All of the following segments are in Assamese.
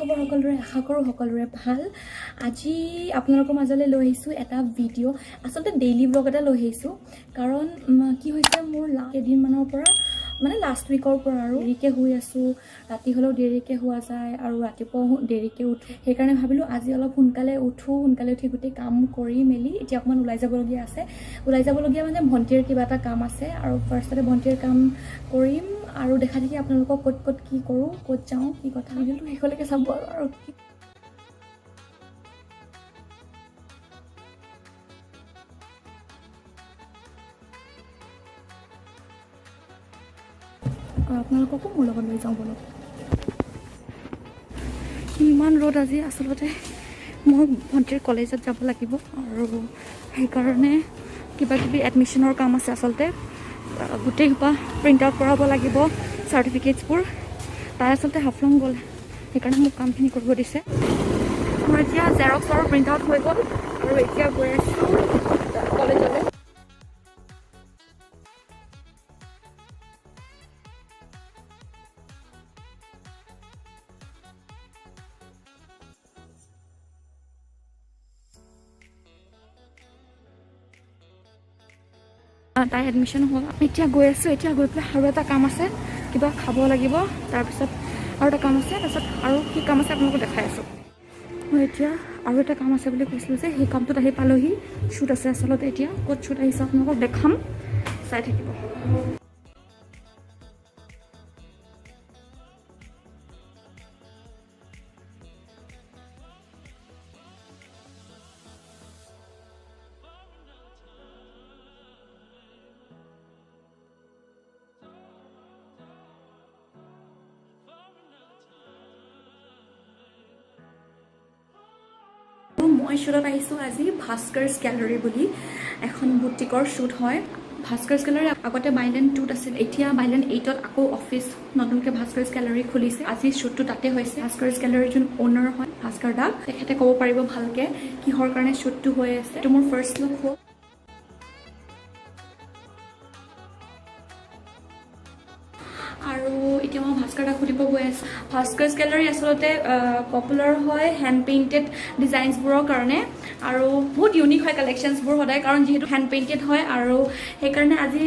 খবৰ সকলোৰে? আশা কৰোঁ সকলোৰে ভাল। আজি আপোনালোকৰ মাজলৈ লৈ আহিছোঁ এটা ভিডিঅ', আচলতে ডেইলি ব্লগ এটা লৈ আহিছোঁ। কাৰণ কি হৈছে, মোৰ কেইদিনমানৰ পৰা, মানে লাষ্ট উইকৰ পৰা আৰু দেৰিকৈ শুই আছোঁ, ৰাতি হ'লেও দেৰিকৈ শোৱা যায় আৰু ৰাতিপুৱাও দেৰিকৈ উঠোঁ। সেইকাৰণে ভাবিলোঁ আজি অলপ সোনকালে উঠোঁ, সোনকালে উঠি গোটেই কাম কৰি মেলি এতিয়া অকণমান ওলাই যাবলগীয়া আছে। ওলাই যাবলগীয়া মানে ভণ্টিৰ কিবা এটা কাম আছে আৰু ফাৰ্ষ্টতে ভণ্টিৰ কাম কৰিম আৰু দেখা দেখি আপোনালোকক ক'ত ক'ত কি কৰোঁ, ক'ত যাওঁ, কি কথা, ভিডিঅ'টো শেষলৈকে চাব। আৰু কি আৰু আপোনালোককো মোৰ লগত লৈ যাওঁ ব'লক। ইমান ৰ'দ আজি। আচলতে মই ভণ্টিৰ কলেজত যাব লাগিব আৰু সেইকাৰণে কিবা কিবি এডমিশ্যনৰ কাম আছে। আচলতে গোটেই সোপা প্ৰিণ্ট আউট কৰাব লাগিব, চাৰ্টিফিকেটছবোৰ। তাই আচলতে হাফলং গ'ল, সেইকাৰণে মোক কামখিনি কৰিব দিছে। মোৰ এতিয়া জেৰক্স আৰু প্ৰিণ্ট আউট হৈ গ'ল আৰু এতিয়া গৈ আছোঁ কলেজলৈ। তাই এডমিশ্যন হ'ল, এতিয়া গৈ আছোঁ। এতিয়া গৈ পেলাই আৰু এটা কাম আছে, কিবা খাব লাগিব, তাৰপিছত আৰু এটা কাম আছে, তাৰপিছত আৰু কি কাম আছে আপোনালোকক দেখাই আছোঁ। মই এতিয়া আৰু এটা কাম আছে বুলি কৈছিলোঁ যে, সেই কামটোত আহি পালোহি। শ্বুট আছে আচলতে, এতিয়া ক'ত শ্বুট আহিছে আপোনালোকক দেখাম, চাই থাকিব। মই শ্বুটত আহিছোঁ আজি ভাস্কৰছ গেলাৰী বুলি এখন বুটিকৰ শ্বুট হয়। ভাস্কৰছ গেলাৰী আগতে বাইলেন 2ত আছিল, এতিয়া বাইলেন 8ত আকৌ অফিচ নতুনকৈ ভাস্কৰছ গেলাৰী খুলিছে। আজি শ্বুটটো তাতে হৈছে। ভাস্কৰছ গেলাৰীৰ যোন অ'নাৰ হয় ভাস্কৰ দা, তেখেতে ক'ব পাৰিব ভালকৈ কিহৰ কাৰণে শ্বুটটো হৈ আছে। এইটো মোৰ ফাৰ্ষ্ট লুক হ'ল। আৰু এতিয়া মই ভাস্কৰ দাক সুধিব গৈ আছোঁ। ভাস্কৰছ গেলাৰী আচলতে পপুলাৰ হয় হেণ্ড পেইণ্টেড ডিজাইনছবোৰৰ কাৰণে আৰু বহুত ইউনিক হয় কালেকশ্যনছবোৰ সদায়, কাৰণ যিহেতু হেণ্ড পেইণ্টেড হয়। আৰু সেইকাৰণে আজি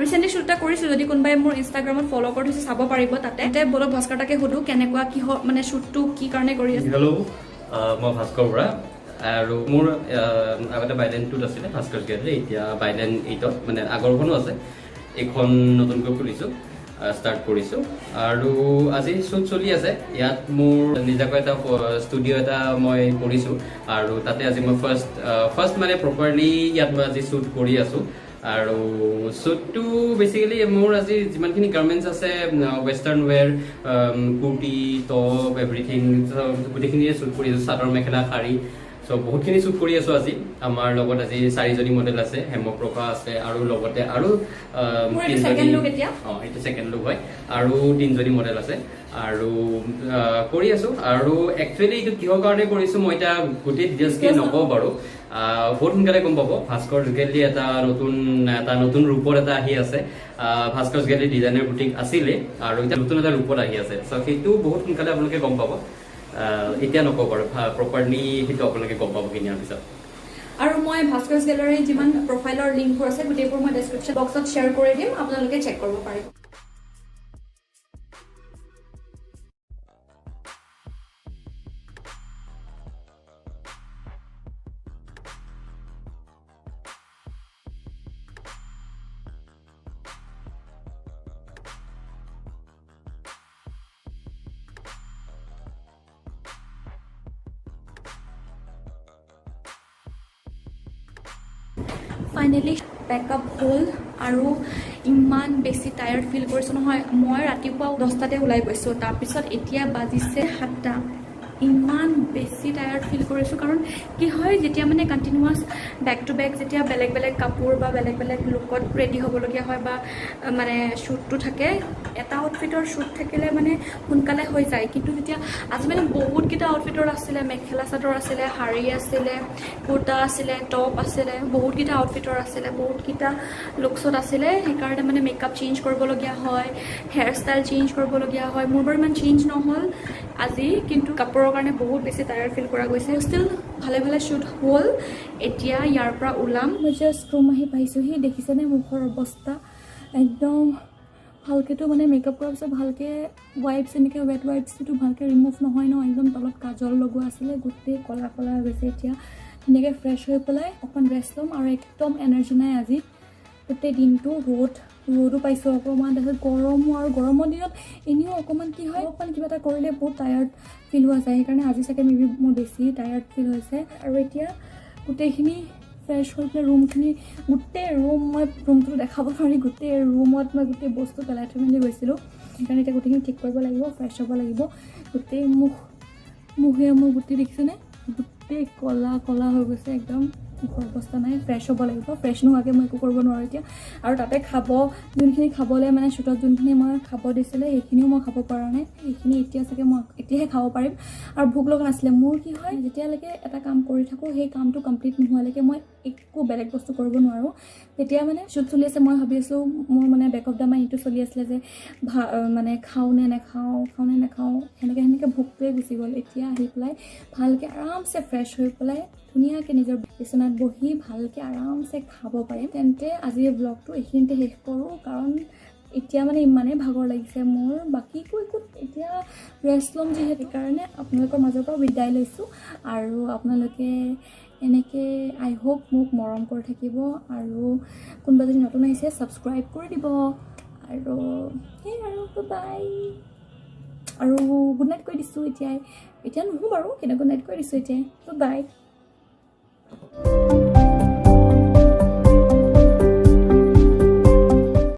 ৰিচেণ্টলি শ্বুট এটা কৰিছোঁ, যদি কোনোবাই মোৰ ইনষ্টাগ্ৰামত ফ'ল' কৰি থৈছে চাব পাৰিব তাতে। ব'লক ভাস্কৰ দাকে সুধোঁ কেনেকুৱা কিহৰ মানে শ্বুটটো কি কাৰণে কৰি আছে। হেল্ল', মই ভাস্কৰ বৰা আৰু মোৰ আগতে বাইলেন 2ত আছিলে ভাস্কৰছ গেলাৰী, এতিয়া বাইলেন 8ত, মানে আগৰখনো আছে, এইখন নতুনকৈ খুলিছোঁ, ষ্টাৰ্ট কৰিছোঁ। আৰু আজি শ্বুট চলি আছে। ইয়াত মোৰ নিজাকৈ এটা ষ্টুডিঅ' এটা মই কৰিছোঁ আৰু তাতে আজি মই ফাৰ্ষ্ট মানে প্ৰপাৰলি ইয়াত মই আজি শ্বুট কৰি আছোঁ। আৰু শ্বুটটো বেচিকেলি মোৰ আজি যিমানখিনি গাৰ্মেণ্টছ আছে, western wear, kurti, top, everything গোটেইখিনিয়ে শ্বুট কৰি আছোঁ, চাদৰ মেখেলা, শাৰী, চ' বহুতখিনি শ্বুট কৰি আছোঁ আজি। আমাৰ লগত আজি 4জনী মডেল আছে, হেমপ্ৰভা আছে আৰু লগতে আৰু তিনিজনী, অঁ এইটো ছেকেণ্ড লুক হয়, আৰু 3জনী মডেল আছে আৰু কৰি আছোঁ। আৰু একচুৱেলি এইটো কিহৰ কাৰণে কৰিছোঁ মই এতিয়া গোটেই ডিটেইলছখিনি নকওঁ বাৰু, বহুত সোনকালে গম পাব। ভাস্কৰ গেলাৰী এটা নতুন ৰূপত এটা আহি আছে। ভাস্কৰ গেলাৰী ডিজাইনাৰ বুটিক আছিলে আৰু এতিয়া নতুন এটা ৰূপত আহি আছে, চ' সেইটো বহুত সোনকালে আপোনালোকে গম পাব। এতিয়া নকওঁ বাৰু, প্ৰপাৰলি সেইটো আপোনালোকে গম পাব কিনাৰ পিছত। আৰু মই ভাস্কৰছ গেলাৰীৰ যিমান প্ৰফাইলৰ লিংকবোৰ আছে গোটেইবোৰ মই ডেছক্ৰিপশ্যন বক্সত শ্বেয়াৰ কৰি দিম, আপোনালোকে চেক কৰিব পাৰিব। ফাইনেলি পেকআপ হ'ল আৰু ইমান বেছি টায়াৰ্ড ফিল কৰিছোঁ নহয়। মই ৰাতিপুৱা 10টাতে ওলাই গৈছোঁ, তাৰপিছত এতিয়া বাজিছে 7টা। ইমান বেছি টায়াৰ্ড ফিল কৰিছোঁ। কাৰণ কি হয়, যেতিয়া মানে কণ্টিনিউৱাছ বেক টু বেক যেতিয়া বেলেগ বেলেগ কাপোৰ বা বেলেগ বেলেগ লুকত ৰেডি হ'বলগীয়া হয় বা মানে শ্বুটটো থাকে, এটা আউটফিটৰ শ্বুট থাকিলে মানে সোনকালে হৈ যায়। কিন্তু যেতিয়া আজি মানে বহুতকেইটা আউটফিটৰ আছিলে, মেখেলা চাদৰ আছিলে, শাৰী আছিলে, কুৰ্তা আছিলে, টপ আছিলে, বহুতকেইটা আউটফিটৰ আছিলে, বহুতকেইটা লুকছত আছিলে, সেইকাৰণে মানে মেকআপ চেঞ্জ কৰিবলগীয়া হয়, হেয়াৰ ষ্টাইল চেঞ্জ কৰিবলগীয়া হয়। মোৰ বাৰু ইমান চেঞ্জ নহ'ল আজি, কিন্তু কাপোৰৰ কাৰণে বহুত বেছি টায়াৰ্ড ফিল কৰা গৈছে। ষ্টিল ভালে ভালে শ্বুট হ'ল। এতিয়া ইয়াৰ পৰা ওলাম। মই জাষ্ট ৰুম আহি পাইছোঁহি। দেখিছেনে মুখৰ অৱস্থা? একদম ভালকৈতো মানে মেকআপ কৰাৰ পিছত ভালকৈ ৱাইপছ, এনেকৈ ৱেট ৱাইপছটো ভালকৈ ৰিমুভ নহয় ন, একদম তলত কাজল লগোৱা আছিলে, গোটেই ক'লা ক'লা হৈ গৈছে। এতিয়া ধুনীয়াকৈ ফ্ৰেছ হৈ পেলাই অকণ ৰেষ্ট ল'ম। আৰু একদম এনাৰ্জি নাই আজি, গোটেই দিনটো ৰ'দো পাইছোঁ অকণমান, তাৰপিছত গৰমো। আৰু গৰমৰ দিনত এনেও অকণমান কি হয়, অকণমান কিবা এটা কৰিলে বহুত টায়াৰ্ড ফিল হোৱা যায়, সেইকাৰণে আজি চাগে মে বি মোৰ বেছি টায়াৰ্ড ফিল হৈছে। আৰু এতিয়া গোটেইখিনি ফ্ৰেছ হৈ পেলাই ৰুমখিনি, গোটেই ৰুম, মই ৰুমটো দেখাব নোৱাৰি, গোটেই ৰুমত মই গোটেই বস্তু পেলাই থৈ মেলি গৈছিলোঁ। সেইকাৰণে এতিয়া গোটেইখিনি ঠিক কৰিব লাগিব, ফ্ৰেছ হ'ব লাগিব। গোটেই মুখে মোৰ গোটেই দেখিছেনে, গোটেই ক'লা ক'লা হৈ গৈছে একদম, মুখৰ অৱস্থা নাই। ফ্ৰেছ হ'ব লাগিব, ফ্ৰেছ নোহোৱাকৈ মই একো কৰিব নোৱাৰোঁ এতিয়া। আৰু তাতে খাব যোনখিনি খাবলৈ মানে শ্বুটত যোনখিনি মই খাব দিছিলে সেইখিনিও মই খাব পৰা নাই, সেইখিনি এতিয়া চাগে মই এতিয়াহে খাব পাৰিম। আৰু ভোক লগা নাছিলে মোৰ। কি হয়, যেতিয়ালৈকে এটা কাম কৰি থাকোঁ সেই কামটো কমপ্লিট নোহোৱালৈকে মই একো বেলেগ বস্তু কৰিব নোৱাৰোঁ। তেতিয়া মানে শ্বুট চলি আছে, মই ভাবি আছোঁ, মোৰ মানে বেক অফ the mind এইটো চলি আছিলে যে মানে খাওঁ নে নাখাওঁ, খাওঁ নে নাখাওঁ, সেনেকৈ সেনেকৈ ভোকটোৱে গুচি গ'ল। এতিয়া আহি পেলাই ভালকৈ আৰামছে ফ্ৰেছ হৈ পেলাই ধুনীয়াকৈ নিজৰ বিচনাত বহি ভালকৈ আৰামছে খাব পাৰিম। তেন্তে আজিৰ ব্লগটো এইখিনিতে শেষ কৰোঁ, কাৰণ এতিয়া মানে ইমানেই ভাগৰ লাগিছে মোৰ, বাকী একো একো এতিয়া ৰেষ্ট ল'ম যিহেতু, সেইকাৰণে আপোনালোকৰ মাজৰ পৰা বিদায় লৈছোঁ। আৰু আপোনালোকে এনেকৈ আই হোপ মোক মৰম কৰি থাকিব, আৰু কোনোবা যদি নতুন আহিছে ছাবস্ক্ৰাইব কৰি দিব। আৰু সেই আৰু বাই, আৰু গুড নাইট কৈ দিছোঁ এতিয়াই, এতিয়া নুহো বাৰু, কিন্তু গুড নাইট কৈ দিছোঁ এতিয়াই। বাই।